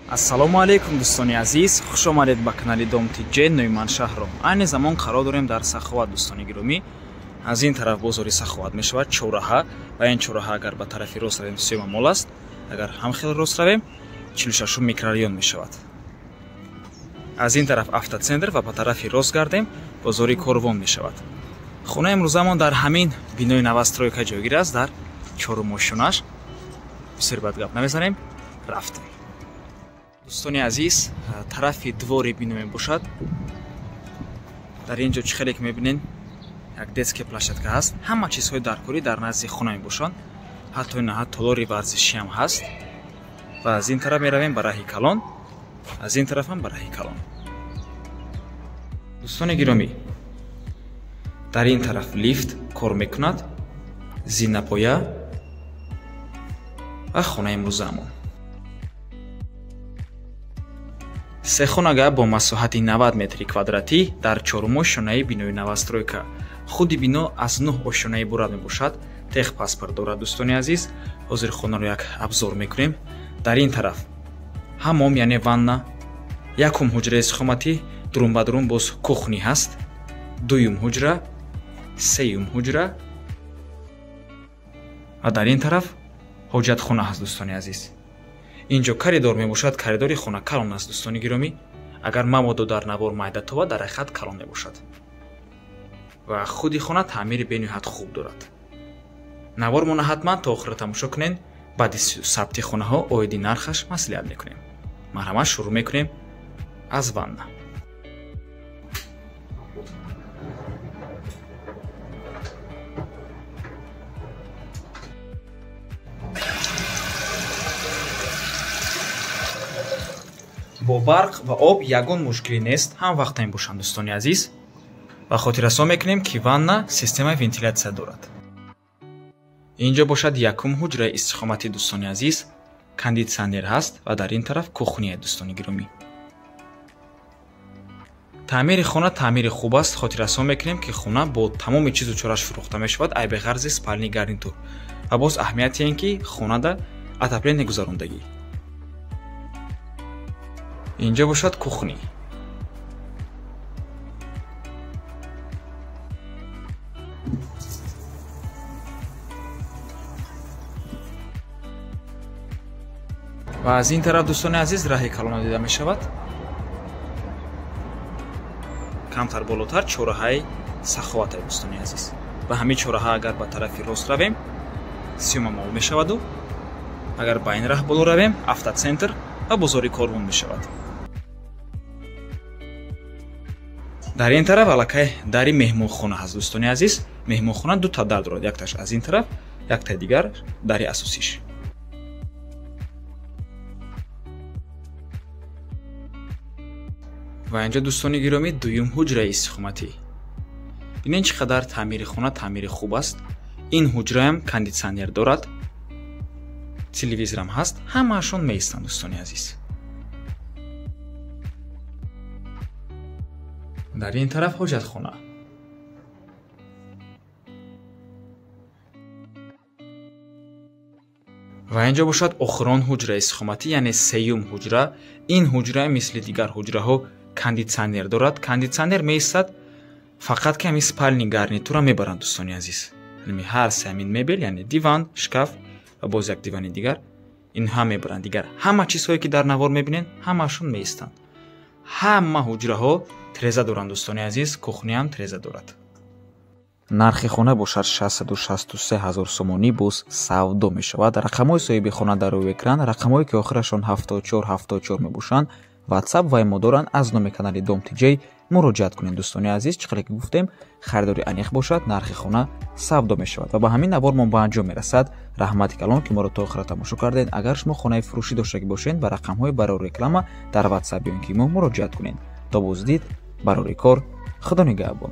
Ассалому алайкум дӯстони азиз, хуш омадед ба канали Дом ТҶ. Номи ман Шаҳром. Айни замон қарор дорем дар Саховат, дӯстони гиромӣ. Аз ин тараф бозори Саховат мешавад, чораҳа, ва ин чораҳа агар ба тарафи рост равем Сиёма мол аст, агар ҳам хеле рост равем 46 микрорайон мешавад. Аз ин тараф автоцентр ва ба тарафи рост гардем бозори Корвон мешавад. Хонаи имрӯзамон дар ҳамин бинои новостройка ҷойгир аст, дар чорумошёнаш. Бисёр бад гап намезанем, рафтем. Дӯстони азиз, тарафи двори бино мебошад. Дар ин ҷо чӣ хеле ки мебинед, як детская площадка ҳаст. Ҳама чизҳои даркорӣ дар назди хона мебошанд. Ҳатто ин толори варзишӣ ҳам ҳаст. Ва аз ин тараф меравем ба раҳи калон, аз ин тараф ҳам ба раҳи калон. Дӯстони гиромӣ, дар ин тараф лифт кор мекунад, зинапоя ва хонаи имрӯзаамон. Сехонага бо масоҳати 90 метри квадратӣ дар чорумошёнаи бинои новостройка. Худи бино аз 9 ошёна иборат мебошад. Техпаспорт дорад, дӯстони азиз. Ҳозир хонаро як абзор мекунем. Дар ин тараф ҳамом, яъне ванна, якум ҳуҷраи истиқоматӣ, дурун ба дурун боз кухни ҳаст, дуюм ҳуҷра, сеюм ҳуҷра ва дар ин тараф ҳоҷатхона ҳаст, дӯстони азиз. Инҷо коридор мебошад. Коридори хона калон аст, дӯстони гиромӣ. Агар маводо дар навор майда товад, дар ҳақиқат калон мебошад. Ва худи хона таъмири бениҳоят хуб дорад. Навормона ҳатман то охира тамошо кунед. Баъди сабти хонаҳо оиди нархаш маслиҳат мекунем. Марҳамат, шурӯъ мекунем аз ванна. Бо барқ ва об ягон мушкилӣ нест, ҳам вақта мебошанд, дӯстони азиз. Ва хотиррасон мекунем, ки ванна системаи вентилятсия дорад. Инҷо бошад якум ҳуҷраи истиқоматӣ, дӯстони азиз. Кондитсионер ҳаст ва дар ин тараф кухния, дӯстони гиромӣ. Таъмири хона таъмири хуб аст. Хотиррасон мекунем, ки хона бо тамоми чизу чораш фурӯхта мешавад, айби ғарзи спальни гарнитур. Ва боз аҳамияти ин ки хонада отопление гузарондагӣ. Инҷо бошад кухни. Ва аз ин тараф, дӯстони азиз, раҳи калона дида мешавад. Камтар болотар чораҳаи Саховат, дӯстони азиз. Ба ҳамин чораҳа агар ба тарафи рост равем, Сиёма мол мешаваду агар ба ин раҳ боло равем, автоцентр ва бозори Корвон мешавад. Дар ин тараф аллакай дари меҳмонхона ҳаст, дӯстони азиз. Меҳмонхона дута дар дорад, якташ аз ин тараф, яктаи дигар дари асосиш. Ва инҷо, дӯстони гиромӣ, дуюм ҳуҷраи истиқоматӣ. Бинед чӣ қадар таъмири хона таъмири хуб аст. Ин ҳуҷраам кондитсионер дорад, телевизорам ҳаст, ҳамаашон меистанд, дӯстони азиз. Дар ин тараф ҳоҷатхона. Ва инҷо бошад охирон ҳуҷраи истиқоматӣ, яъне сеюм ҳуҷра. Ин ҳуҷра мисли дигар ҳуҷраҳо кондитсионер дорад. Кондитсионер меистад, фақат ки ҳамин спальни гарнитура мебаранд, дӯстони азиз. Яъне ҳар се ҳамин мебел, яъне диван, шкаф ва боз як дивани дигар, инҳа мебаранд. Дигар ҳама чизҳое ки дар навор мебинед, ҳамаашон меистанд. Ҳама ҳуҷраҳо треза доранд, дӯстони азиз. Кухниям треза дорад. Нархи хона бошад 663 ҳазор сомонӣ боз савдо мешавад. Рақамҳои соҳиби хона дар рӯи экран, рақамҳое ки охирашон 7474 мебошанд, WhatsApp ва имо доранд. Аз номи канали Дом ТҶ муроҷиат кунед, дӯстони азиз. Чӣ қадар ки гуфтем, харидори аниқ бошад, нархи хона савдо мешавад. Ва ба ҳамин навормон ба анҷом мерасад. Раҳмати калон, ки моро то охира тамошо кардед. Агар шумо хонаи фурӯшӣ доштагӣ бошед, ба рақамҳои барори реклама дар WhatsApp ё ин ки имо муроҷиат кунед. То боздид, барори кор, Худо нигаҳбон.